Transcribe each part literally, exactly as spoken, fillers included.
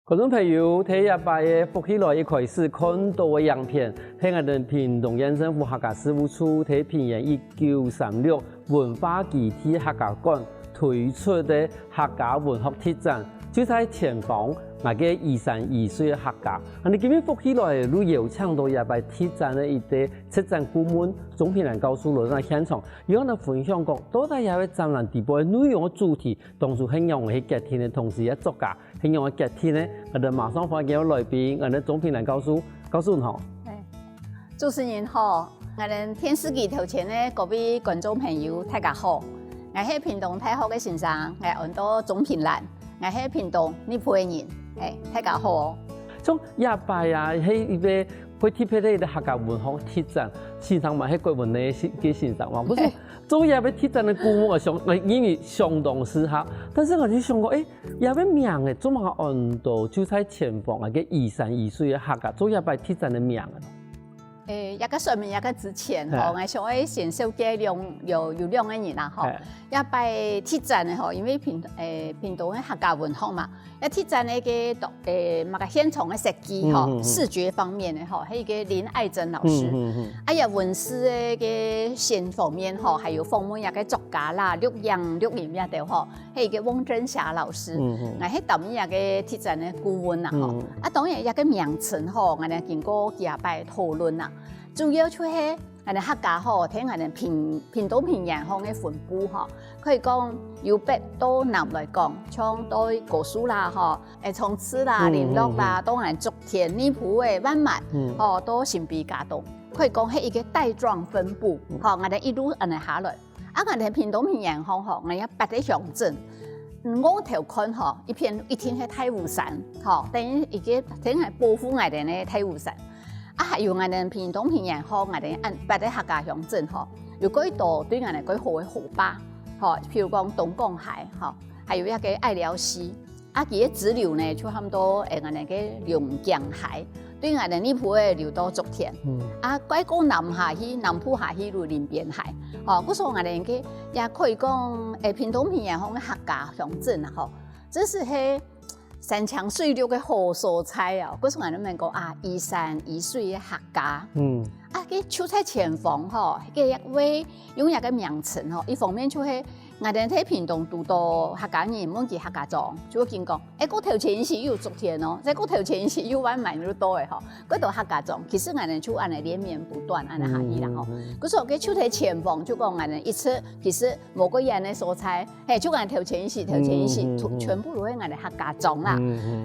觀眾朋友，在這擺个福氣來一開始看到个影片，係𠊎等屏東縣政府客家事務處在屏東縣一九三六文化基地客家館推出个客家文學特展，就在前方，𠊎个一山一水个客家。恁呢今日福氣來就邀請到這擺特展个一個策展顧問鍾品蘭教授來到現場，佢同𠊎分享講，到底這個展覽底背內容个主題，當初係仰般去決定个，同時个作家 係仰般決定呢？𠊎等馬上歡迎來賓，𠊎等鍾品蘭教授，教授你好。主持人好，𠊎等電視機頭前个各位觀眾朋友，大家好。𠊎係屏東大學个先生，𠊎安到鍾品蘭，𠊎係屏東內埔个人，欸，大家好。像這擺啊，係一個會特別个一個客家文學特展，先生嘛係國文个先个先生嘛，毋過做這個特展个顧問，𠊎想，𠊎因為相當適合，但是𠊎就想講，欸， 這個名仔做麼个安到就在前方啊，該一山一水个客家，做這擺特展个名仔？欸，這個說明這個之前吼，𠊎想愛先紹介兩，有，有兩個人啦吼。這擺特展个吼，因為屏，欸，屏東个客家文學嘛，這特展个該，欸，麼个現場个設計吼，視覺方面个吼，係一個林愛珍老師。啊，這文字个該先方面吼，還有訪問這個作家啦、錄影、錄音這兜吼， 係一個翁真霞老師，𠊎係擔任這個特展个顧問啦吼。啊，當然這個名稱吼，𠊎等經過幾下擺討論啦，主要就係𠊎等客家吼，在𠊎等屏，屏東屏東項个分布吼，可以講由北到南來講，像對高樹啦吼，欸，汐止啦、麟洛啦，到𠊎等竹田、內埔个萬巒，吼，到新埤、佳冬，可以講係一個帶狀分布，吼，𠊎等一路恁呢下來。 啊，𠊎等屏東屏東項吼，𠊎有八個鄉鎮，嗯，外頭看吼，一片一定係大武山，吼，等於一個，等於保護𠊎等个大武山。啊，還有𠊎等屏東屏東項，𠊎等恁八個客家鄉鎮吼，有幾多對𠊎等幾好个河壩，吼，譬如講東港溪，吼，還有一個愛寮溪。 啊，佢个支流呢，就喊做，欸，𠊎等个龍江溪，對𠊎等內埔个流到竹田。啊，該過南下去，南埔下去就林邊溪。吼，故所𠊎等个也可以講，欸，屏東屏東項个客家鄉鎮啊，吼，這係係山清水綠个好所在哦。故所𠊎等講啊，一山一水个客家。啊，該就在前方吼，該位用這個名稱吼，一方面就係 𠊎等在屏東堵到客家人問佢客家庄，就會緊講：「欸，過頭前一息有竹田哦，再過頭前一息有萬巒就到了吼，該都客家庄。」其實𠊎等就恁呢連綿不斷恁呢下去啦吼。故所該就在前方，就講𠊎等一直其實無幾遠个所在，嘿，就講頭前一息、頭前一息，全部都係𠊎等客家庄啦。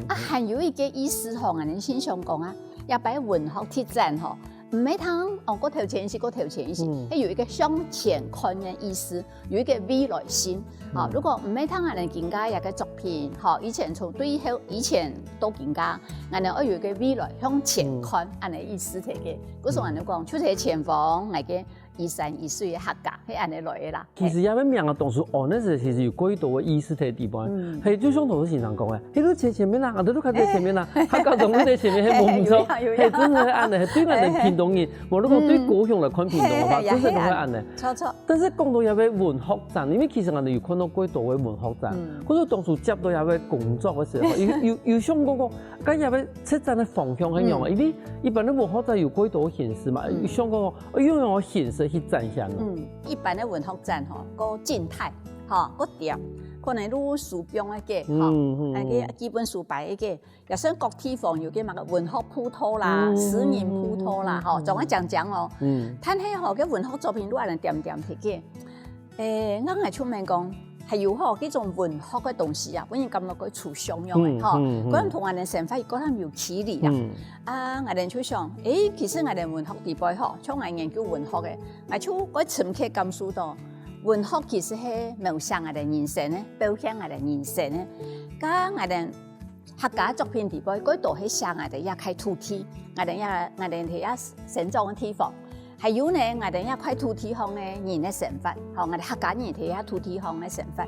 啊，還有一個意思吼，𠊎等先想講啊，這擺文學特展吼， 毋係聽哦，過頭前一息，過頭前一息，係有一個向前看个意思，有一個未來性。啊，如果毋係聽𠊎等今下這個作品，吼，以前從對後以前到今下，𠊎等愛有一個未來向前看，恁呢意思忒个。故所𠊎等講，就在前方，𠊎个一山一水个客家，係恁呢來个啦。 其實這個名啊，當初安个時，其實有幾多个意思在底背。係，就像頭先先生講个，係你前前面啦，𠊎兜都看在前面啦，客家庄在前面，係無毋著，係真个係恁呢，係對𠊎等屏東人，無論講對高雄來看屏東个話，真个都係恁呢。著著。但是講到這個文學展，因為其實𠊎兜有看到幾多个文學展，可是當初接到這個工作个時候，有有有想過講，該這個策展个方向係仰啊？因為一般个文學展有幾多形式嘛，有想過講，用仰个形式去展現咯。 一般个文學展吼，較靜態，吼，較恬，可能就書放一個，吼，嗯嗯，該個幾本書擺一個，也算各地方有個麼个文學步道啦、詩人步道啦，吼，總愛講講哦。但係吼，該文學作品就恁呢恬恬忒个。欸，𠊎𠊎就問講，還有吼，這種文學个東西啊，分人感覺較抽象樣个吼，可能同𠊎等生活可能有距離啦。啊，𠊎等就想，欸，其實𠊎等文學底背吼，像𠊎研究文學个， 𠊎就會深刻感受到，文學其實係描寫𠊎等人生个，表現𠊎等人生个。該𠊎等客家作品底背，幾多係寫𠊎等這塊土地，𠊎等這𠊎等在這生長个地方。還有呢，𠊎等這塊土地項个人个生活，吼，𠊎等客家人在這土地項个生活。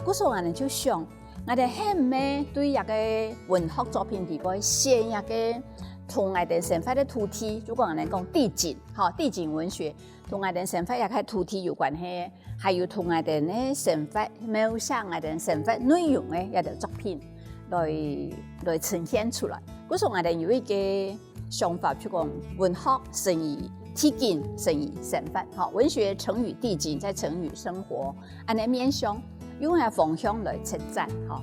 故所𠊎等就想，𠊎等係毋係對這個文學作品底背寫這個同𠊎等生活个土地，就講𠊎等講地景，吼，地景文學， 同𠊎等生活這塊土地有關係，還有同𠊎等个生活，描寫𠊎等生活內容个這兜作品。來來呈現出來。故所𠊎兜有一個想法，就講文學生於地景，生於生活，吼，文學成於地景，在成於生活，恁呢面向，用个方向來策展，吼。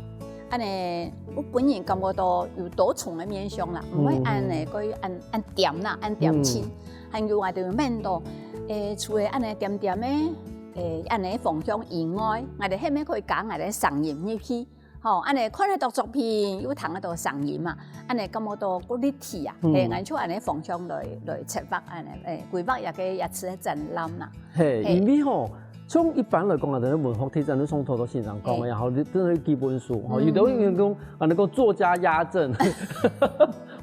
恁呢，𠊎本人感覺到有多重个面向啦，毋會恁呢，過於恁恁點啦，恁點清。還有𠊎兜有問到，誒，除了恁呢點點个，誒，恁呢方向以外，𠊎兜係毋係可以加𠊎兜聲音入去？ 吼，恁呢看得到作品，又聽得到聲音嘛，恁呢感覺到較立體啊，係，𠊎就恁呢方向來來策劃恁呢，誒，規劃一個這次个展覽啦。係，因為吼，像一般來講啊，等於文學特展都像頭頭先生講个，吼，你真係幾本書，吼，有兜人講，啊，該個作家壓陣，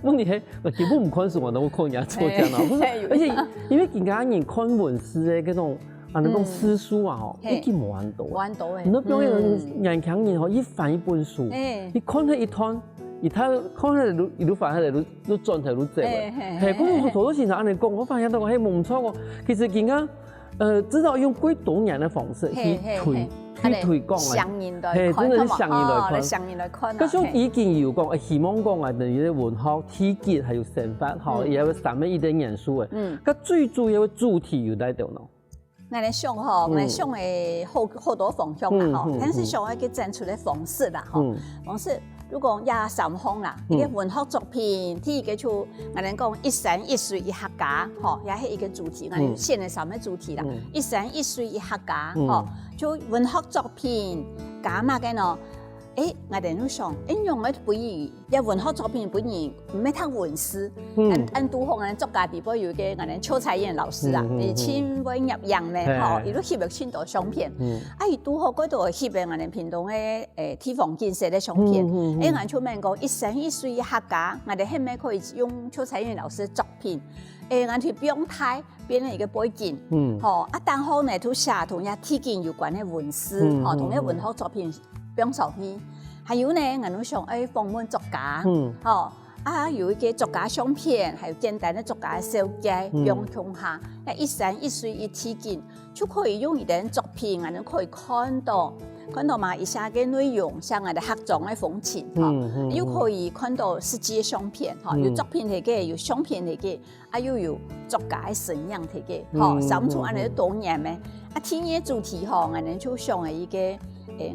問題係，根本毋看書啊，都看人家作家啊，不是，而且因為今下人看文字个該種 啊，你講字數啊，吼，已經無恁多。無恁多誒。你都比如講年輕人吼，一翻一本書，你看佢一段，一段看佢就一路翻下來，就就轉頭就走誒。係，故所頭先生恁呢講，𠊎發現到講，係無錯哦。其實今下，呃，至少用較多元个方式去推去推廣啊，聲音來看，係，真的係聲音來看，聲音來看啊。可是已經有講，希望講啊，等於文學、體育還有生活，吼，也有三個一個元素誒。嗯，該最主要个主題有哪兜呢？ 𠊎兜想吼，𠊎兜想个好好多方向啦吼，但是想愛去展出个方式啦吼，方式，如果也三方啦，一個文學作品，第一個就𠊎兜講一山一水一客家吼，也係一個主題，𠊎兜選个三個主題啦，一山一水一客家吼，就文學作品加麼个呢？ 誒，𠊎兜就想，誒，仰會分人，這文學作品分人毋係讀文字，恁恁堵好𠊎兜作家底背有一個𠊎兜邱彩燕老師啊，佢盡會攝影呢，吼，佢就翕了盡多相片，啊，佢堵好過多翕个𠊎兜屏東个誒地方景色个相片，誒，𠊎就問講一山一水一客家，𠊎兜係毋係可以用邱彩燕老師个作品，誒，𠊎去放大 變成一個背景，吼，啊，頂好呢，就寫同這地景有關个文字，吼，同這文學作品放上去。還有呢，𠊎兜想愛訪問作家，吼，啊，有一個作家相片，還有簡單个作家个紹介，放共下，該一山一水一地景，就可以用佢兜作品，𠊎兜可以看到，看到嘛，佢寫个內容，像𠊎兜客庄个風情，吼，又可以看到實際个相片，吼，有作品个，有相片个， 啊，又有作家个身影在該，吼，三種恁呢多元个。啊，第二主題吼，𠊎兜就想个一個，誒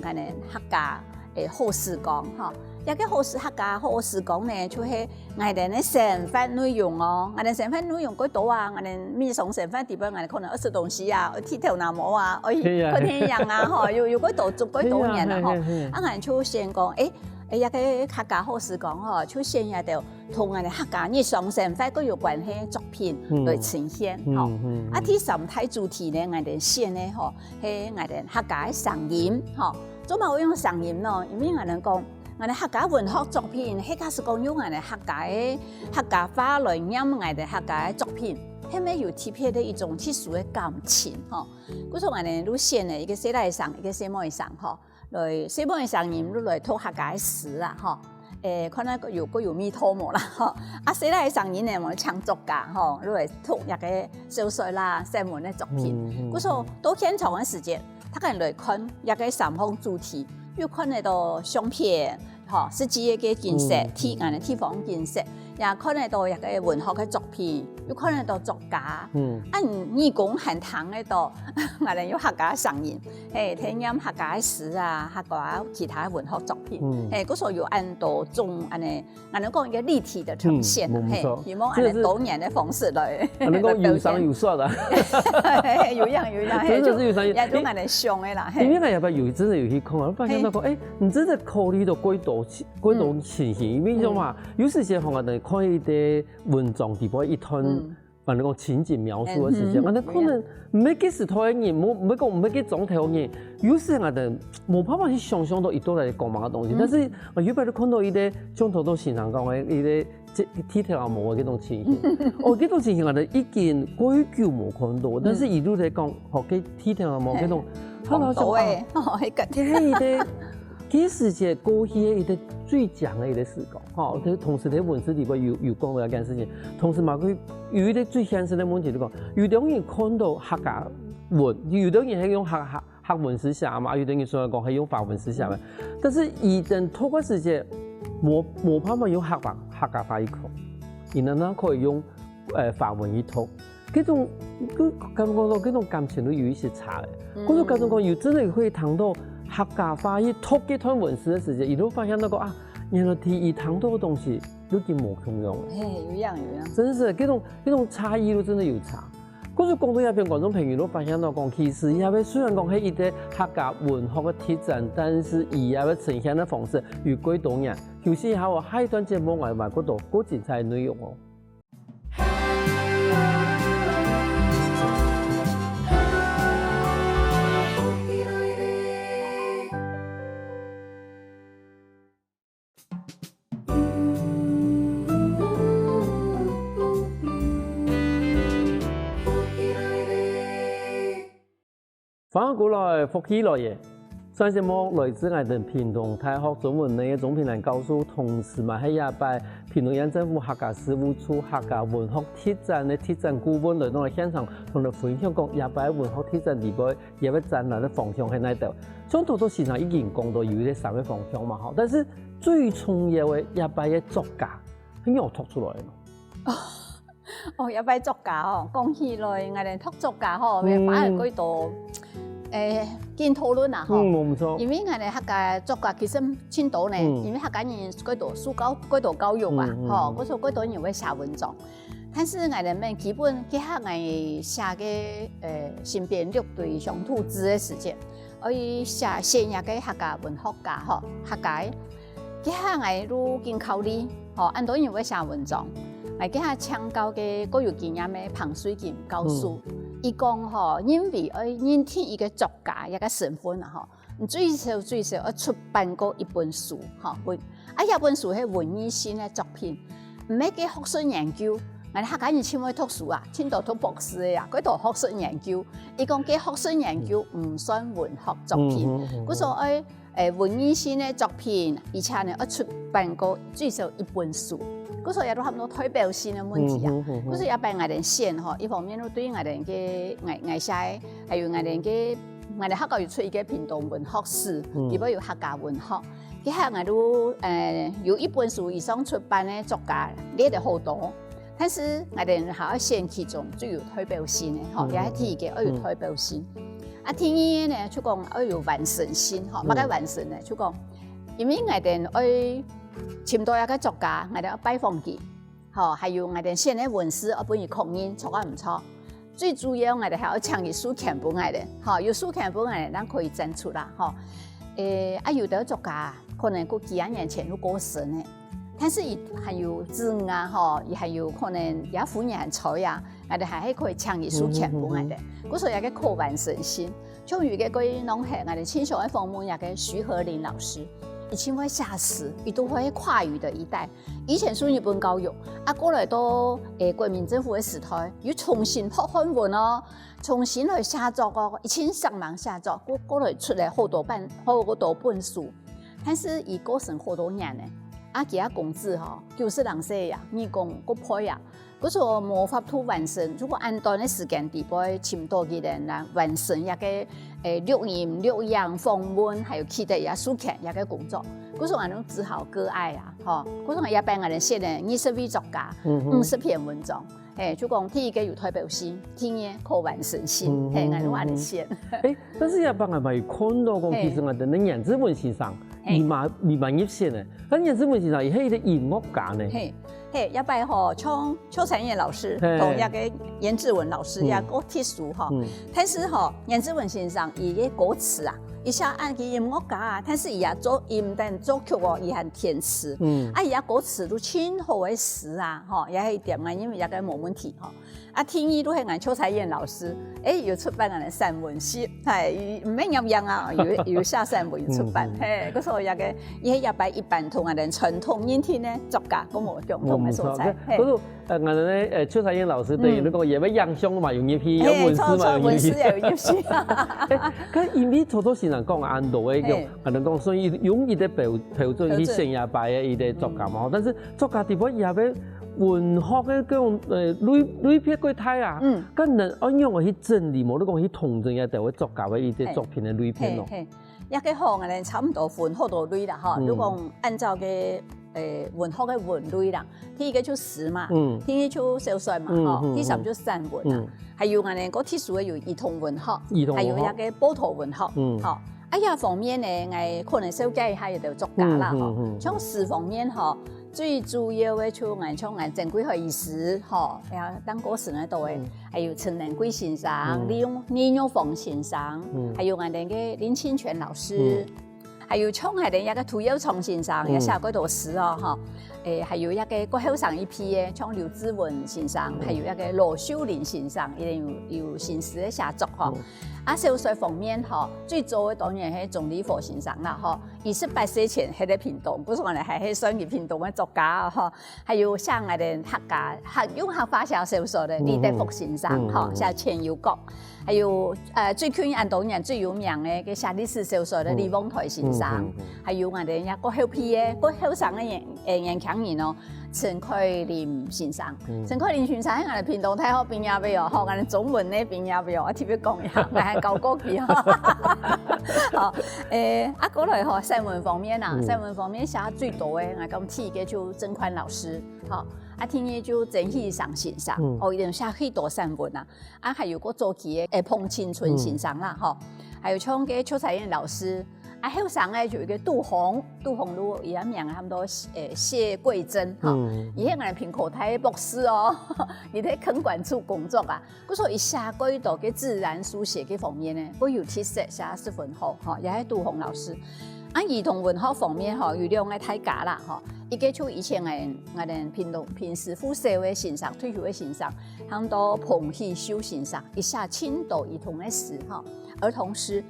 ，𠊎兜客家个好時光，吼。這個好時客家好時光呢，就係𠊎兜个生活內容哦。𠊎兜生活內容較多啊，𠊎兜日常生活底背，𠊎兜可能愛食東西啊，愛剃頭那毛啊，愛看電影啊，吼，有有較多種較多元啊，吼。啊，𠊎兜就想講，誒，誒，這個客家好時光吼，就選這兜 同𠊎兜客家日常生活个有關係个作品來呈現，吼。啊，第三大主題呢，𠊎兜選个吼，係𠊎兜客家个聲音，吼。做麼个會用聲音呢？因為𠊎兜講，𠊎兜客家文學作品，係假使講用𠊎兜客家个客家話來唸𠊎兜客家个作品，係毋係有特別个一種特殊个感情，吼。故所𠊎兜就選了一個細倈聲，一個細妹聲，吼。 來，細妹个聲音就來讀客家个詩啊，吼。誒，看下有，有味道無啦，吼。啊，細倈个聲音呢，𠊎請作家，吼，就來讀這個小說啦、散文个作品。故所到現場个時節，大家來看這個三項主題，又看得到相片，吼，實際个景色，地，𠊎兜地方景色，也看得到這個文學个作品，又看得到作家。嗯，啊，耳公還聽得到，𠊎兜有客家聲音。 嘿，聽唸客家个詩啊，客家其他文學作品，嘿，故所有恁多種恁呢，𠊎兜講一個立體个呈現，嘿，希望恁呢多元个方式來，恁呢講有聲有色啊，有影有影，嘿，真的是有聲有，也就恁呢想个啦，嘿。因為𠊎也有真的有去看啊，發現到講，哎，你真的考慮到幾多幾多情形，因為你知道嘛，有時節吼，𠊎兜看一個文章底背一段。 反正講情景描述个時間，嗯，啊，那可能毋係該時代个人，無，毋係講毋係該莊頭个人，有時𠊎兜無辦法去想像到佢到底講麼个東西。但是，啊，有一擺就看到一個像頭頭先生講个，一個剃頭阿毛个這種情形。哦，這種情形𠊎兜已經幾久無看到，但是一路在講，吼，該剃頭阿毛這種，他老想啊，哦，那個，這一個，其實是過去个一個最強个一個時光。 吼，佢同時在文字底背有有講到這件事情，同時嘛，佢有一個最現實个問題，就講，有兜人看到客家文，有兜人係用客客客文字寫嘛，有兜人雖然講係用華文字寫个，但是佢等讀个時節，無無辦法用客話客家話去講，佢等可以用呃華文去讀。這種就感覺到這種感情都有一些差咧。故所感覺講，有真的可以談到客家話去讀這段文字的時間，佢都發現那個啊，原來第一談到的東西都已經無共樣了。嘿，有影有影。真是這種這種差異都真的有差。故所講到這片，觀眾朋友都發現到講，其實這片雖然講係一個客家文學的特展，但是佢這片呈現的方式有幾多年。休息一下哦，下一段節目𠊎還有過多過精彩的內容哦。 歡迎過來，福氣來了！上節目來自𠊎等屏東大學中文系个鍾品南教授，同時嘛係這擺屏東縣政府客家事務處客家文學特展个特展顧問，來到來現場，同𠊎等分享講這擺文學特展裡背 這擺展覽个方向係哪兜？像頭頭先生已經講到有一個三個方向嘛吼，但是最重要个這擺个作家，係仰讀出來个嘛？哦，這擺作家哦，講起來，𠊎等讀作家吼，反而過多，誒，緊討論啊吼。嗯，無錯。因為𠊎等客家作家其實真多呢，因為客家人過多受教，過多教育啊，吼，過所過多人會寫文章。 但是𠊎等面基本結合𠊎寫个呃新編六堆鄉土誌个時節，愛寫寫這个客家文學家吼，客家个。結合𠊎都緊考慮吼，恁多人會寫文章，𠊎結合請教个各有經驗个彭水金教授，佢講吼，認為愛認定一個作家這個身份啊吼， 最少最少愛出版過一本書，吼，文，啊這本書係文藝性个作品，毋係該學術研究。𠊎客家人盡會讀書啊，盡多讀博士个啊，該都學術研究。佢講該學術研究毋算文學作品，故所愛誒文藝性个作品，而且呢愛出版過最少一本書，故所也都差毋多代表性个問題啊。故所也分𠊎等選吼，一方面都對𠊎等个𠊎𠊎寫个，還有𠊎等个 𠊎等學校有出一個屏東文學史，裡背有客家文學。這下𠊎都呃有一本書以上出版个作家，列得好多，但是𠊎等還愛選其中最有代表性个吼，也係第一個愛有代表性。啊第二個呢，就講愛有完整性吼，麼个完整呢？就講，因為𠊎等愛尋到一個作家，𠊎等愛拜訪佢， 吼，還有𠊎等選个文字愛分佢確認著啊毋著。最主要𠊎等還愛請佢授權分𠊎等，吼，有授權分𠊎等，正可以展出啦，吼。誒，啊有兜作家可能過幾下年前就過身个，但是佢還有子女啊，吼，佢還有可能佢个夫人還在啊，𠊎等還係可以請佢授權分𠊎等。故所這個可完整性，像有一個過去兩年𠊎等盡常愛訪問這個徐和林老師，佢盡會寫詩，佢都係客語个一代。 以前受日本教育，啊過來到誒國民政府个時代，又重新學漢文哦，重新來寫作哦，一盡煞猛寫作，過過來出來好多本好多本書。但是佢過身好多年了，啊佢个公子吼，九十零歲啊，耳公過背啊，故所無法度完成，如果恁短个時間裡背尋到佢等來完成這個誒錄音、錄影、訪問，還有佢个這授權這個工作，故所𠊎等只好割愛啊。 吼，故所這擺𠊎等選个二十位作家，五十篇文章，嘿，就講第一個有代表性，第二個可完成性，嘿，𠊎等恁樣選。誒，但是這擺𠊎嘛有看到講，其實𠊎等个顏志文先生，你嘛你嘛入選个，但顏志文先生佢係一個音樂家呢。嘿，嘿，這擺吼，像邱彩燕老師同這個顏志文老師也過特殊吼，但是吼，顏志文先生佢个歌詞啊， 佢寫恁个音樂家啊，但是佢也做，佢毋單作曲哦，佢還填詞。嗯，啊佢个歌詞都盡好个詞啊，吼，也係一點啊，因為這個無問題吼。啊第二都係𠊎邱彩燕老師，誒，有出版𠊎等散文集，係，毋免樣樣啊，有有寫散文有出版，嘿，故所這個，佢係這擺一般同𠊎等傳統認定个作家，過無共同个所在，嘿。呃，𠊎等个呃邱彩燕老師等於你講也會影響嘛，有入去，有文字嘛，有入去。文字也有入去。哎，佢因為頭頭先生講恁多个，有，可能講所以用佢个標標準去選一擺个一个作家嘛，但是作家底背也會文學个各種呃類類別過大啊，嗯，可能愛用个去整理，無你講去統整一下，就會作家个一个作品个類別咯。 也个吼，𠊎等差毋多分好多類啦吼。如果按照个誒，文學个文類啦。第一个就詩嘛，嗯。第二就小說嘛，嗯，吼，嗯，第三就散文啊。嗯。還有𠊎等个特殊个有兒童文學，兒童文學。還有一个報導文學，嗯。吼。啊，這方面呢，𠊎可能紹介一下有兜作家啦，嗯，吼。嗯，嗯，嗯。像詩方面吼，最主要个就𠊎像𠊎曾貴海醫師，吼，哎呀，當過身个多个，嗯。還有陳能貴先生，嗯。李玉、李玉鳳先生，嗯。還有𠊎等个林清泉老師，嗯。 還有像𠊎等這个涂耀昌先生，嗯。也寫過多詩哦，吼。誒，還有這个較後生一批个，像劉志文先生，嗯。還有這个羅秀玲先生，佢等有、有新詩个寫作吼。嗯。啊，小說方面吼，最早个當然係鍾理和先生啦，吼。佢十八歲前還在屏東，故所𠊎等還係算佢屏東个作家哦，吼。還有像𠊎等客家、客、用客話寫小說个李德福先生，嗯。吼，嗯。寫《千憂閣》。 還有，呃，最近恁多年最有名个，个寫歷史小說个李旺台先生，嗯，嗯，嗯。還有𠊎等這較後輩个、較後生个年、誒，年輕人哦，陳凱琳先生。嗯。陳凱琳先生係𠊎等屏東大學畢業个哦，吼，𠊎等中文系畢業个哦，我特別講一下，𠊎還教過佢哦。好，誒，啊，過來吼，散文方面啊，嗯。散文方面寫最多个，𠊎講第一个就曾寬老師，吼，啊，第二就曾熹生先生，嗯。哦，佢等寫許多散文啊。 啊，還有過早期个，誒，彭清春先生啦，嗯。吼，還有像个邱彩燕老師，啊，後生个就有一个杜洪，杜洪路，佢个名差不多，誒，謝桂珍，吼，嗯。佢係𠊎等屏科大个博士哦，佢在墾管處工作啊，故所佢寫過多个自然書寫个方面呢，過有特色，寫十分好，吼，也係杜洪老師。 啊，兒童文學方面吼，有兩个大家啦，吼，一个就以前𠊎、𠊎等屏東、屏師附小个先生，退休个先生，喊做彭喜秀先生，佢寫盡多兒童个詩，吼，兒童詩。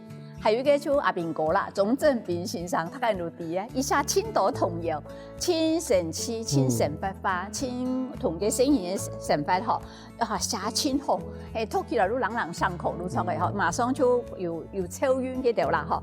還有一个就阿兵哥啦，鍾鎮斌先生，大家都知啊，佢寫盡多童謠，盡生趣、盡生活化、盡同个細人个生活吼， 啊，寫盡好，嘿，讀起來就朗朗上口，就著个吼，嗯。馬上就有、有照應該兜啦吼。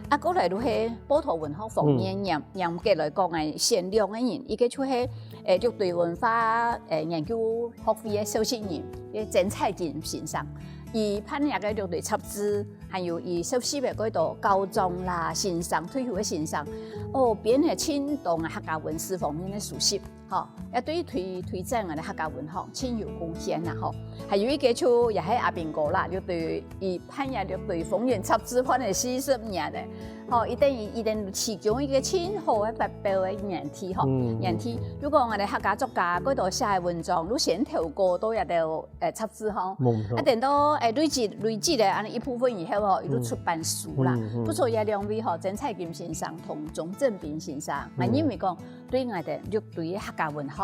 啊，過來就係報導文學方面，嗯。嚴、嚴格來講，𠊎選兩个人，一个就係，誒，六堆文化，誒，研究學會个召集人，个曾彩金先生，佢辦這个六堆雜誌，還有佢收集个幾多校長啦、先生、退休个先生，哦，編个盡多个客家文史方面个書籍。 吼，也對推、推展𠊎等客家文學盡有貢獻啦吼。還有一个就也係阿兵哥啦，就對佢辦這六堆風雲雜誌辦了四十年了。吼，佢等於、佢等提供一个盡好个發表个園地吼，嗯。園地。如果𠊎等客家作家過多寫个文章，就先投稿到這兜，呃，雜誌吼。無錯。啊，等到，誒，累積、累積了恁呢一部分以後吼，佢就出版書啦。嗯，嗯。不錯，這兩位吼，曾彩金先生同鍾鎮斌先生，嗯。𠊎認為講， 對𠊎等六堆个客家文學，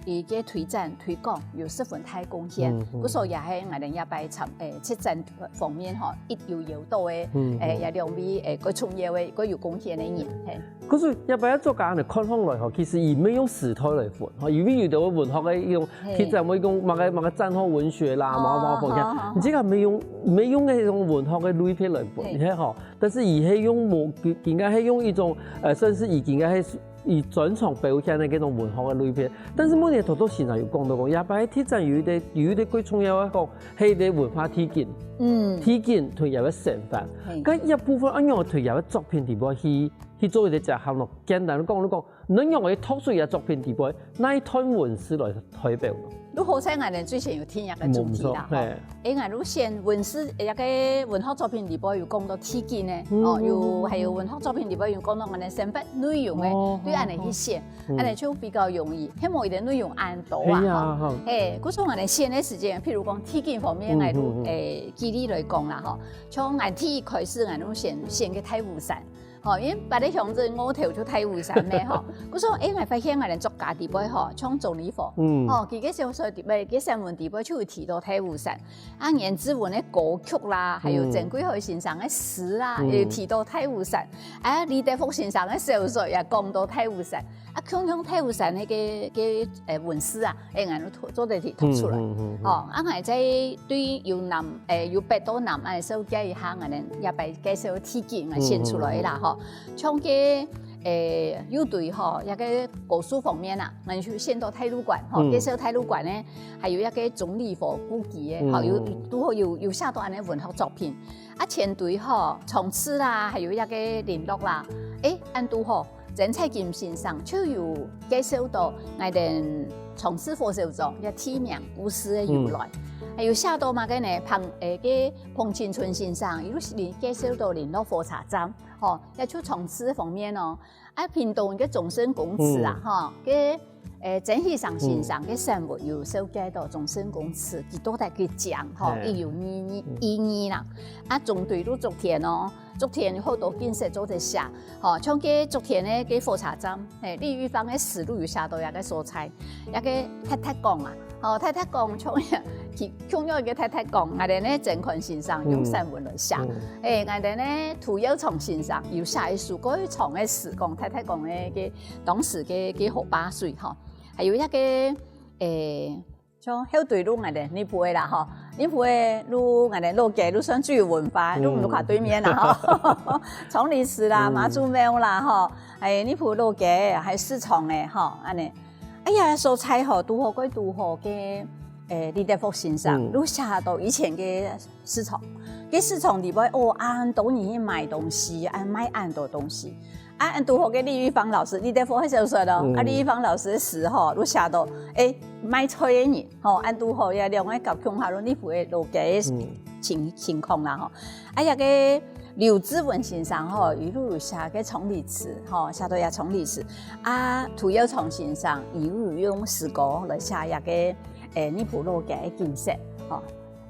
佢个推展、推廣有十分大貢獻。嗯，嗯。故所也係𠊎等這擺參、誒，策展方面吼，一有邀到个，嗯，嗯。誒，這兩位，誒，較重要个、較有貢獻个人，嘿。可是這擺作家呢，看上來吼，其實佢毋係用時代來分，吼，因為有兜文學个一種，嘿。特展會講麼个、麼个戰後文學啦，哦，麼个、麼个方向，好，好，好。你這个毋係用、毋係用該種文學个類別來分，嘿。你看吼，但是佢係用無、佢、佢應該係用一種，呃，算是佢應該係 佢專長表現个該種文學个類別。但是問題頭頭先生有講到講，這擺特展有一個、有一個最重要个講，係一個文化地景，嗯。地景同佢个生活。嘿。該一部分恁樣同佢个作品底背去、去做一個結合咯。簡單講，你講，你用个讀書个作品底背，哪一段文字來代表呢？ 如何在𠊎等最近有定一個主題啦，無錯，吼。嘿。誒，𠊎等選文字，一個文學作品底背有講到地景呢，嗯，哦，有，嗯，嗯，還有文學作品底背有講到𠊎等生活內容个，哦，對恁樣去選，哦，哦。嗯。恁樣就比較容易，係無佢个內容恁多啊，嘿呀，吼。吼。嘿，故所𠊎等選个時間，譬如講地景方面，嗯，𠊎就，嗯，嗯。誒，舉例來講啦，吼，像𠊎第一開始𠊎就選，選个大武山， 吼，因為別个鄉鎮外頭就大武山咩吼。故所，誒，𠊎發現𠊎等作家底背吼，像鍾理和，嗯。吼，佢个小說底背，佢个散文底背就有提到大武山。啊，顏志文个歌曲啦，還有，嗯。曾貴海先生个詩啦，嗯。也有提到大武山。啊，李德福先生个小說也講到大武山。啊，共樣大武山个，个，誒，文字啊， 誒，𠊎等讀，做得去讀出來。嗯，嗯，嗯，嗯。哦，啊，𠊎再對由南，誒，由北到南，誒，紹介一下𠊎等這擺介紹地景，𠊎選出來啦，嗯，嗯，嗯。吼。像該，誒，有對吼，這個故事方面啊，𠊎就選到大路館，吼，嗯。介紹大路館呢，還有這個鍾理和故居个，吼，有，嗯。拄好有，有寫到恁樣文學作品。啊，前堆吼，長治啦，還有這個麟洛啦，誒，恁堵好，曾彩金先生就有介紹到𠊎兜長治火燒庄个地名故事个由來，還有寫到麼个呢？彭，誒，个彭清春先生，有介紹到麟洛火車站，吼，也就長治方面哦。啊，屏東个中聖公祠啊，吼，个，誒，曾喜成先生个散文有紹介到中聖公祠，佢到底幾靚，吼，佢有意義，意義啦。啊，中堆路竹田哦， 竹田有好多景色做得寫，吼，像該竹田个該火車站，嘿，李玉芳个詩都有寫到這个所在，這个太太講啊，吼，太太講像佢共樣一个太太講，𠊎兜呢曾寬先生用散文來寫，誒，𠊎兜呢涂耀昌先生有寫一首蓋長个詩，講太太講个个當時个个河壩水吼，還有這个，誒， 像後堆路𠊎兜內埔个啦吼，內埔个路𠊎兜老街路算最有文化，路毋係跨對面啦吼，長理寺啦、媽祖廟啦吼，還有內埔老街，還有市場个吼，恁仔。哎呀，所在吼，堵好蓋堵好个，誒，李德福先生，有寫到以前个市場，个市場裡背哦，恁多人去買東西，啊，賣恁多東西。 啊，堵好个李玉芳老師，李德福个小說哦，啊，李玉芳老師个詩吼，有寫到，誒，賣菜个人，吼，恁堵好這兩个交共下，內埔个老街个情，情況啦吼。啊，這个劉志文先生吼，佢有寫个長理寺，吼，寫到這長理寺。啊，涂耀昌先生，佢有用詩歌來寫這个，誒，內埔老街个景色，吼。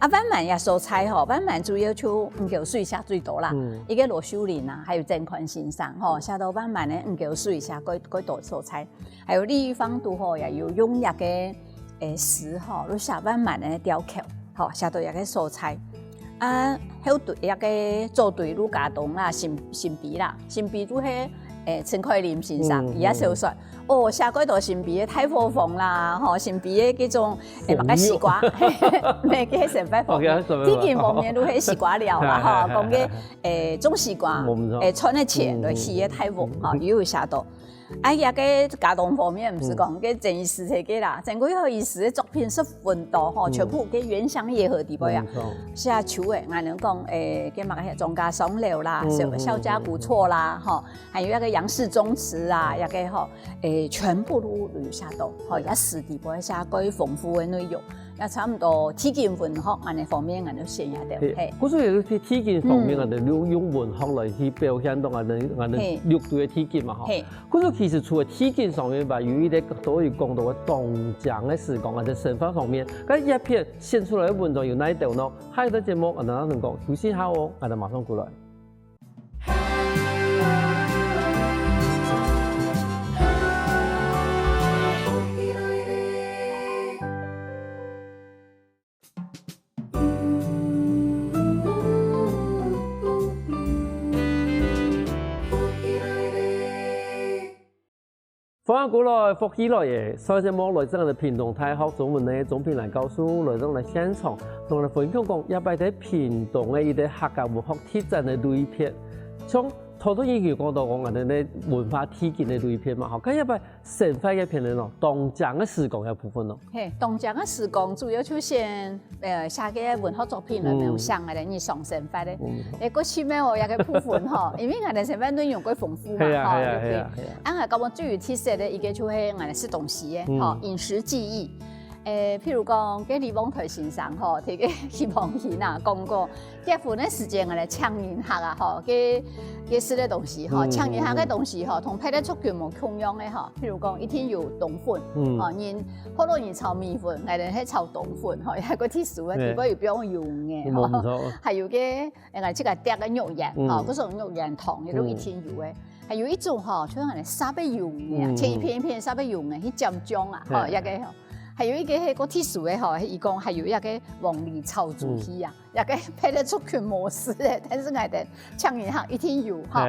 啊，萬巒這所在吼，萬巒主要就吳溝水寫最多啦。一个羅秀玲啊，還有曾寬先生吼，寫到萬巒个吳溝水寫蓋，蓋多所在。還有李玉芳堵好也有用這个，誒，詩吼，有寫萬巒个吊橋，吼，寫到這个所在。啊，後堆這个左堆路佳冬啦，新，新埤啦，新埤就係 誒，陳凱琳先生，佢个小說，哦，寫蓋多新埤个大伙房啦，吼，新埤个該種，誒，麼个西瓜，嘿，嘿，該生活方面，地景方面都係西瓜寮啦，吼，講个，誒，種西瓜，誒，賺个錢來起个大屋，吼，又有寫到。啊，這个佳冬方面毋係講，該曾醫師个啦，曾國藩醫師个作品十分多吼，全部个原鄉野合裡背啊，寫樹仔，𠊎兜講，誒，該麼个莊家桑樓啦，小，小家古厝啦，吼。 還有這个楊氏宗祠啊，這个吼，誒，全部都有寫到，吼，這詩裡背寫蓋豐富个內容，也差毋多地景文學恁仔方面，𠊎兜選這兜，嘿。故所也係地，地景方面，𠊎兜用，用文學來去表現到𠊎兜，𠊎兜六堆个地景嘛，吼。嘿。故所其實除了地景上面吧，有一个都有講到个當靚个時光，𠊎兜生活方面，該這篇選出來个文章有哪一兜呢？下一段節目，𠊎兜同你講，休息下哦，𠊎兜馬上過來。 歡迎過來，福氣來了！上一節目來自𠊎兜屏東大學中文系鍾品蘭教授來到𠊎兜現場，同𠊎兜分享講，這擺在屏東个一个客家文學特展个類別。像頭先已經講到講，𠊎兜个文化地景个類別嘛，吼，該這擺生活个篇呢，當靚个時光个部分咯。嘿，當靚个時光主要就係 呃，寫个文學作品內面有寫𠊎兜日常生活个。誒，過去面哦，這个部分吼，因為𠊎兜生活內容蓋豐富嘛，吼，係啊，係啊，對不對？係啊，係啊。啊，𠊎感覺最有特色个一个就係𠊎兜食東西个，吼，飲食記憶。誒，譬如講，該李旺台先生吼，佢个希望行啊，講過，結婚个時節𠊎兜請人客啊，吼，該，該食个東西吼，請人客个東西吼，同別个族群無共樣个吼。譬如講，一定有冬粉，吼，人 學老人炒米粉，𠊎兜係炒冬粉吼，也係个特殊个，裡背有放油个吼，還有个，𠊎自家滴个肉圓吼，該種肉圓糖，也都一定有个。還有一種吼，就像𠊎兜煠个魷魚啊，切一片一片煠个魷魚，去蘸醬啊，吼，這个吼。還有一个係个特殊个吼，佢講還有一个黃梨炒豬皮啊。 這个別个族群無食个，但是𠊎兜請人客一定有吼。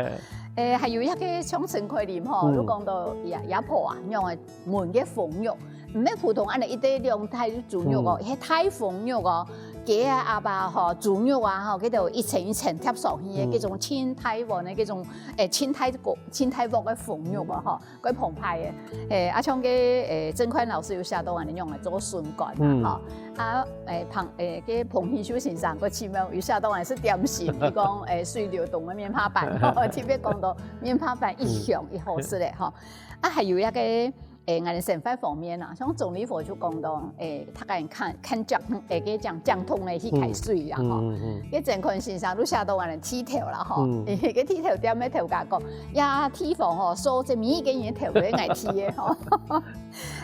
誒，還有這个像陳凱琳吼，就講到這，這婆啊，用个炆个封肉，毋係普通恁仔一垤兩垤豬肉哦，係大封肉哦。雞啊、鴨啊吼、豬肉啊吼，佢兜一層一層疊上去个，嗯。該種清大碗个該種，欸，清大鍋、清大鑊个紅肉啊吼，蓋澎湃个。欸，啊，像該，欸，曾寬老師有寫到恁樣來做筍乾啊，嗯。吼。啊，欸，彭，欸，該彭喜秀先生个奇妙有寫到恁樣係點心，佢講，欸，水流動个棉花粄，吼，特別講到棉花粄一香一好食个吼。啊，還有一個 欸，𠊎等生活方面啊，像鍾理和就講到，欸，大家看，看降，欸，該講降通个去開水啊，吼。嗯，嗯，嗯。該曾寬先生就寫到𠊎等剃頭啦，吼。嗯。該剃頭店个頭家講，呀，剃頭吼，收這每一個人頭都愛剃个，吼。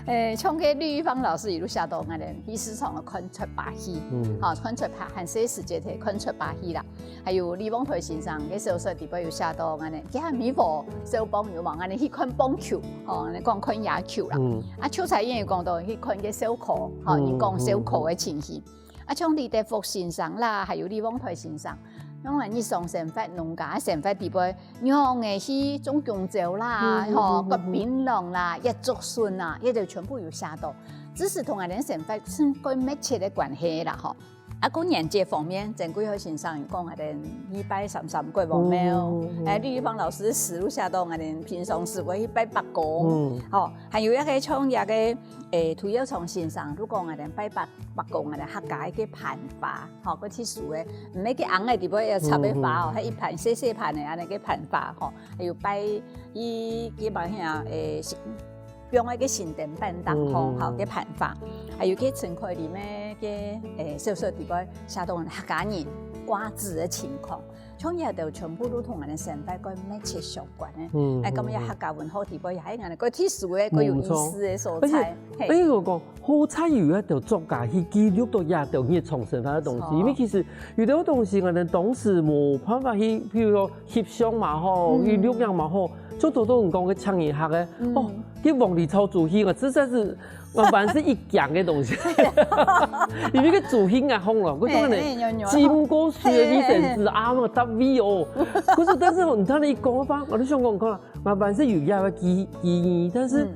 欸，像該李玉芳老師，佢就寫到𠊎等去市場看出把戲，嗯。吼，看出把，還細時節个看出把戲啦。 還有李旺台先生个小說裡背有寫到，恁呢，佢還美國小朋友嘛，恁呢去看棒球，吼，恁呢講看野球啦。嗯。啊，秋彩燕有講到去看个燒烤，吼，嗯，人講燒烤个情形。嗯，嗯。啊，像李德福先生啦，還有李旺台先生，用來日常生活、農家个生活裡背，仰仔去種弓蕉啦，嗯，嗯，吼，嗯，嗯。割檳榔啦，挖竹筍啦，這兜全部有寫到。只是同𠊎等生活係蓋密切个關係啦，吼。 啊，過年節方面，曾貴和先生有講，𠊎等去拜三山國王廟，嗯，嗯。欸，李玉芳老師个詩就寫到，𠊎等平常時會去拜伯公，嗯。吼，還有一個像一個，欸，涂耀昌先生，就講𠊎等拜伯，伯公，𠊎等客家一個盤花，吼，个特殊个，毋係个紅个，裡背有插个花哦，嗯，嗯。還一盤細細盤个，恁呢个盤花，吼，還有拜一，一般遐，欸，是 放在該神燈板頂項，嗯，嗯，吼，嗯。該盤花，還有該陳凱琳个，該，欸，小說裡背寫到客家人掛紙个情況，像這兜全部都同𠊎等生活蓋密切相關个。嗯，欸，感覺嗯，嗯。客家文學裡背也係恁呢，蓋特殊个、蓋有意思个所在。嗯，無錯。而且，嘿。而且我講，好彩有一兜作家去記錄到這兜日常生活个東西，無錯。因為其實有兜東西𠊎等當時無辦法去，譬如說翕相嘛好，嗯。去錄影嘛好， 就做到你講个青年客个，嗯。哦，該黃梨草煮戲啊，實在是，我本來係一講个東西。因為該煮戲啊，紅了，我講呢，嘿，嘿，有，有。浸過水个衛生紙啊，嘿，嘿，嘿。那個搭味哦。可是，但是你聽你一講吧，我就想講，看，我本來係有這個記，記憶，但是，嗯。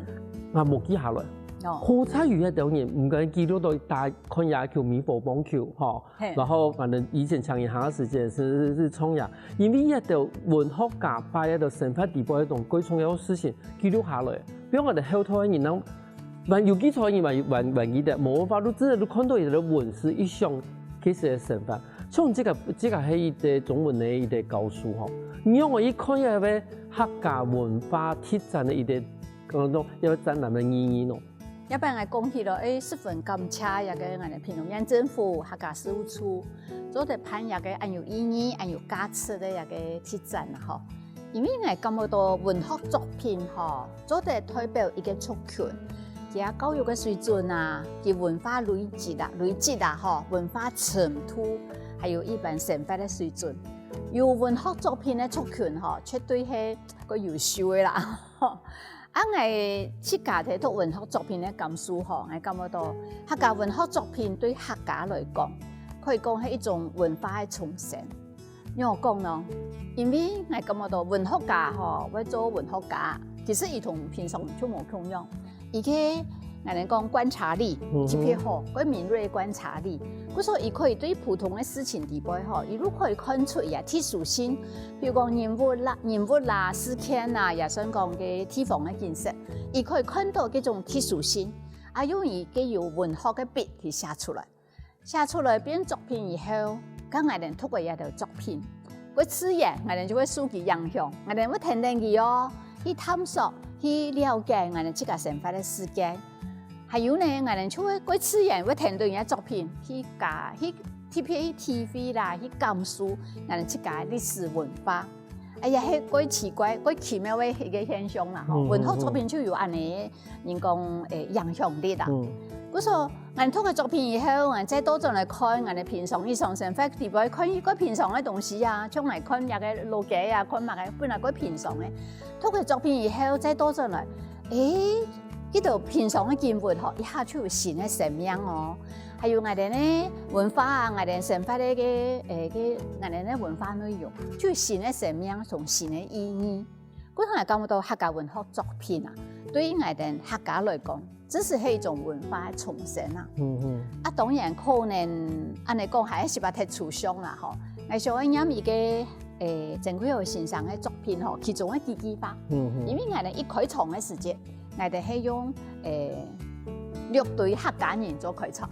我無記下來。哦。好彩有一兜人，毋敢記錄到大家看野球、美國棒球，吼。 嘿。然後反正以前青年客个時間係，係，係創業，因為這兜文學家把這兜生活裡背該種最重要个事情記錄下來，比如𠊎等後代个人，人還有記載个人還，還，還記得，無法度真个就看到佢个文字一想，其實个生活。像這個，這個係一個中文个一個教授吼，你仰仔去看這個客家文化特展个一個，講到一個展覽个意義呢？ 這擺𠊎講起來，欸，十分感謝這個𠊎等屏東縣政府客家事務處，做得辦這個恁有意義、恁有價值个這個特展啊吼。因為𠊎感覺到文學作品吼，做得代表一個族群，佢个教育个水準啊，佢文化累積啊，累積啊吼，文化程度，還有一般生活个水準。有文學作品个族群吼，絕對係較優秀个啦。 啊，𠊎自家在讀文學作品个感受吼，𠊎感覺到客家文學作品對客家來講，可以講係一種文化个重生。仰講呢？因為𠊎感覺到文學家吼，會做文學家，其實佢同平常就無共樣。佢个，𠊎等講觀察力，嗯哼。特別好，較敏銳个觀察力。故所佢可以對普通个事情裡背吼，佢就可以看出佢个特殊性。 比如講人物啦、人物啦、事件啦，也算講个地方个景色，佢可以看到這種特殊性，啊，用佢个有文學个筆去寫出來，寫出來變作品以後，該𠊎等讀个這兜作品，會自然𠊎等就會受佢影響，𠊎等會跈等佢哦，去探索、去了解𠊎等自家生活个世界。 還有呢，𠊎等就會較自然會跈等人个作品去加，去特別去體會啦，去感受𠊎等自家个歷史文化。哎呀，係較奇怪、較奇妙个一個現象啦，吼。嗯，文學作品就有恁呢，人講，欸，影響力啦。嗯。故所，𠊎等讀个作品以後，𠊎等再倒轉來看，𠊎等平常日常生活裡背看一個平常个東西啊，像𠊎看這個老街啊，看麼个，本來較平常个。讀个作品以後，再倒轉來， 欸，這兜平常个景物吼，一下就有新个生命哦。還有𠊎等个文化啊，𠊎等生活个个，欸，个，𠊎等个文化內容，就有新个生命同新个意義。故所𠊎感覺到客家文學作品啊，對𠊎兜客家來講，這係一種文化个傳承啊。嗯嗯。啊，當然可能恁樣講還係有一息仔抽象啦吼。𠊎想愛拈一個，誒，曾貴和先生个作品吼，其中个幾句話。嗯嗯。因為𠊎兜一開場个時節，𠊎兜係用，誒，六堆客家人做開場，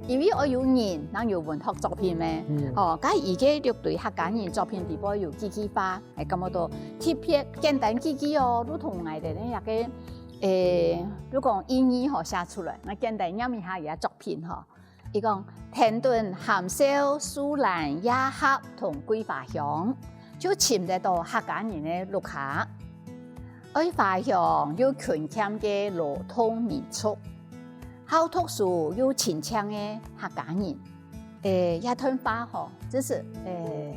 因為愛有人，正有文學作品咩。嗯。吼，該佢个六堆客家人作品裡背有幾句話， 係感覺到特別簡單幾句哦，就同𠊎兜个這個，誒，就講意義吼寫出來，𠊎簡單唸一下佢个作品吼。佢講：「天墩含笑樹蘭夜合同桂花香，就尋得到客家人个屋下。愛花香又勤儉个勞動民族，好讀書又勤儉个客家人。」 誒，這段話吼，就係，誒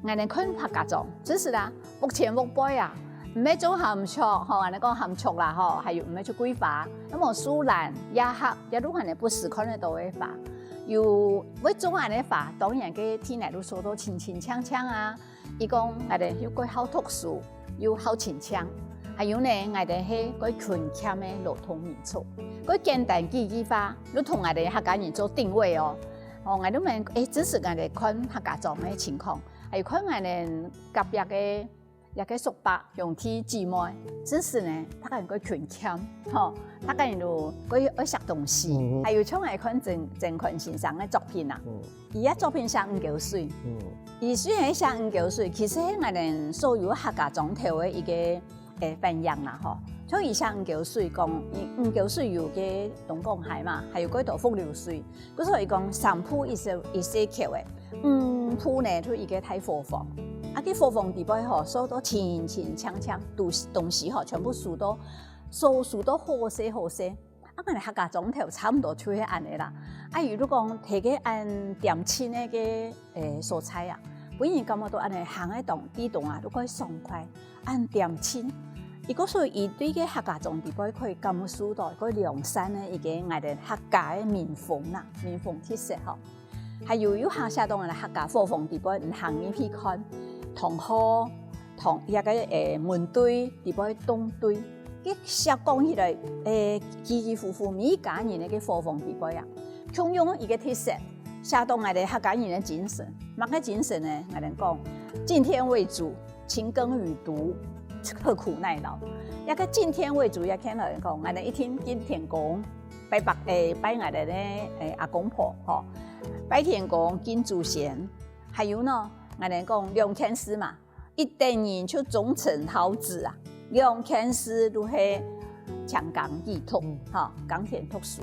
，𠊎兜看客家庄，就係啦，屋前屋背啊，毋係種鹹竹吼，𠊎兜講鹹竹啦吼，還有毋係種桂花，該麼樹蘭、夜合，這都𠊎兜不時看得到个花。有會種恁樣个花，當然該地泥都掃到清清淨淨啊， 佢講𠊎兜又蓋好讀書，又好勤儉，還有呢，𠊎兜係蓋勤儉个勞動民族，蓋簡單幾句話，就同𠊎兜客家人做定位哦。哦，𠊎兜問，誒，這係𠊎兜看客家庄个情況，還有看𠊎兜隔壁个這個叔伯兄弟姊妹，這係呢，大家人蓋勤儉，吼，大家人都蓋愛惜東西，嗯嗯。還有像𠊎看曾曾寬先生个作品啊，嗯。 佢个作品寫五溝水。嗯。佢雖然寫五溝水，其實係𠊎兜所有客家庄頭个一個，誒，反映啦吼。像佢寫五溝水講，五溝水有个東江溪嘛，還有過多伏流水。故所以講三步一溪，一溪橋誒，五步呢就一個大伙房。啊，該伙房裡背吼，掃到清清淨淨，東西東西吼，全部收到，收收到好勢好勢。 啊，𠊎兜客家庄頭差毋多就係恁樣啦。啊，佢就講，在該恁恬靜个該，誒，所在啊，分人感覺到恁樣行个當，地動啊，就蓋爽快，恁恬靜。佢故所以對該客家庄裡背可以感受到該良善个一個𠊎兜客家个民風啦，民風特色吼。 還有有下寫到𠊎兜客家伙房裡背，你行入去看，同學，同這個，誒，門對，裡背棟對，該寫講起來，誒，唏唏呼呼，每一家人个伙房裡背啊，共樣一個特色，寫到𠊎兜客家人个精神。麼个精神呢？𠊎兜講，敬天為主， 勤耕耘讀，刻苦耐勞。這個敬天為主，也看到人講，𠊎兜一定敬天公，拜拜，誒，拜𠊎兜个，誒，阿公婆，吼，拜天公，敬祖先。還有呢，𠊎兜講兩件事嘛，一等人就忠臣孝子啊，兩件事就係勤耕耘讀，嗯。吼，耕田讀書。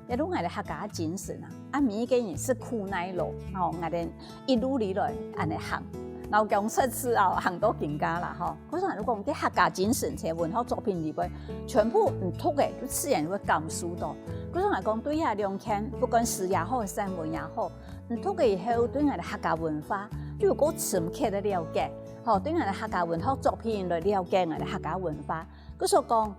這就𠊎兜客家精神啊，啊，每一個人食苦耐勞，吼，𠊎兜一路以來恁樣行，老薑食子哦，行到今下啦，吼。故所𠊎就講，這客家精神在文學作品裡背，全部你讀个，就自然會感受到。故所𠊎講，對這兩件，不管詩也好，散文也好，你讀个以後，對𠊎兜客家文化就有更深刻个了解，吼，對𠊎兜客家文學作品來了解𠊎兜客家文化。故所講，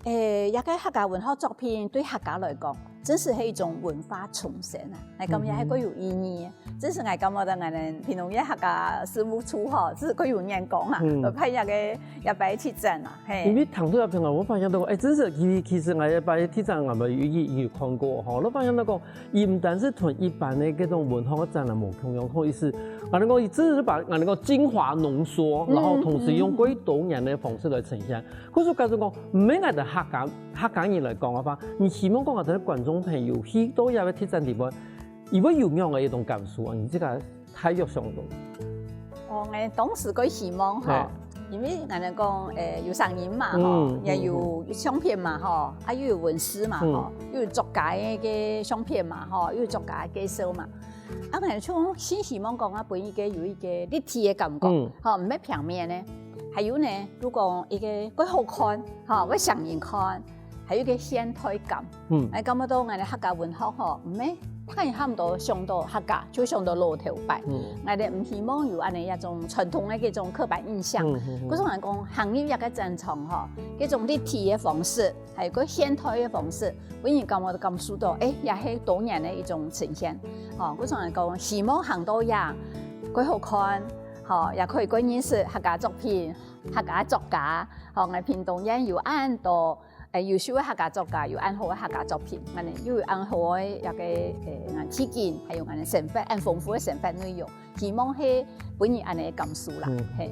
誒，這個客家文學作品對客家來講，真係係一種文化傳承啊！𠊎感覺也係蓋有意義个。嗯哼。真係𠊎感覺到𠊎兜屏東縣客家事務處吼，真係蓋有眼光啊！嗯。來辦這個，這擺特展啊，嘿。因為聽到這片啊，𠊎發現到，誒，真係，其，其實𠊎這擺特展𠊎也有，有看過吼，𠊎發現到講， 佢毋單淨同一般个這種文學个展覽無共樣，好意思，𠊎兜講，佢只係把𠊎兜講精華濃縮，嗯，然後同時用，嗯，嗯。蓋多元个方式來呈現。故所假使講，毋係𠊎兜客家，客家人來講个話，你希望講𠊎兜个觀眾朋友去到這個特展裡背，佢會有麼樣个一種感受啊？你自家大約想到？ 哦，𠊎當時蓋希望吼，嘿。因為𠊎兜講，誒，有聲音嘛吼，嗯，也有相片嘛吼，啊，又有文字嘛吼，嗯。又有作家个相片嘛吼，又有作家个介紹嘛。啊，𠊎就盡希望講啊，分佢个有一個立體个感覺，嗯。吼，毋係平面个。還有呢，就講一個蓋好看，吼，蓋想人看， 還有一個現代感。嗯。𠊎感覺到𠊎兜客家文學吼，毋係，大家差毋多想到客家，就想到老頭擺。嗯。𠊎兜毋希望有恁樣一種傳統个這種刻板印象。嗯，嗯，嗯。故所𠊎講，行入這個展場吼，這種立體个方式，還有個現代个方式，分人感覺到感受到，誒，也係多元个一種呈現。吼，故所𠊎講，希望行到這，蓋好看，吼，也可以蓋認識客家作品、客家作家。吼，𠊎屏東縣有恁多誒，優秀个客家作家，有恁好个客家作品，恁呢又有恁好个一個誒，地景，還有恁呢生活，恁豐富个生活內容，希望係分人恁呢感受啦，嘿。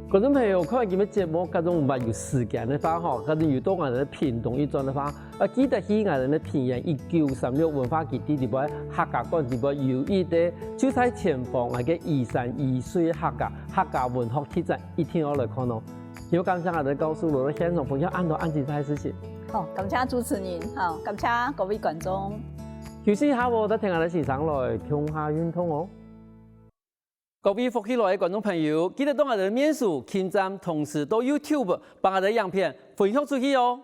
觀眾朋友，看完今日節目，假如還有時間个話吼，假如有到𠊎等屏東一轉个話，啊，記得去𠊎等个屏東一九三六文化基地裡背客家館裡背有一個就在前方該個一山一水客家客家文學特展，一定愛來看哦。 又感謝𠊎等教授來到現場分享恁多恁精彩个事情。好，感謝主持人，好，感謝各位觀眾。休息一下哦，再跈𠊎等先生來共下運動哦。各位福氣來个觀眾朋友，記得到𠊎等个面書、撳讚，同時到YouTube幫𠊎等个影片分享出去哦。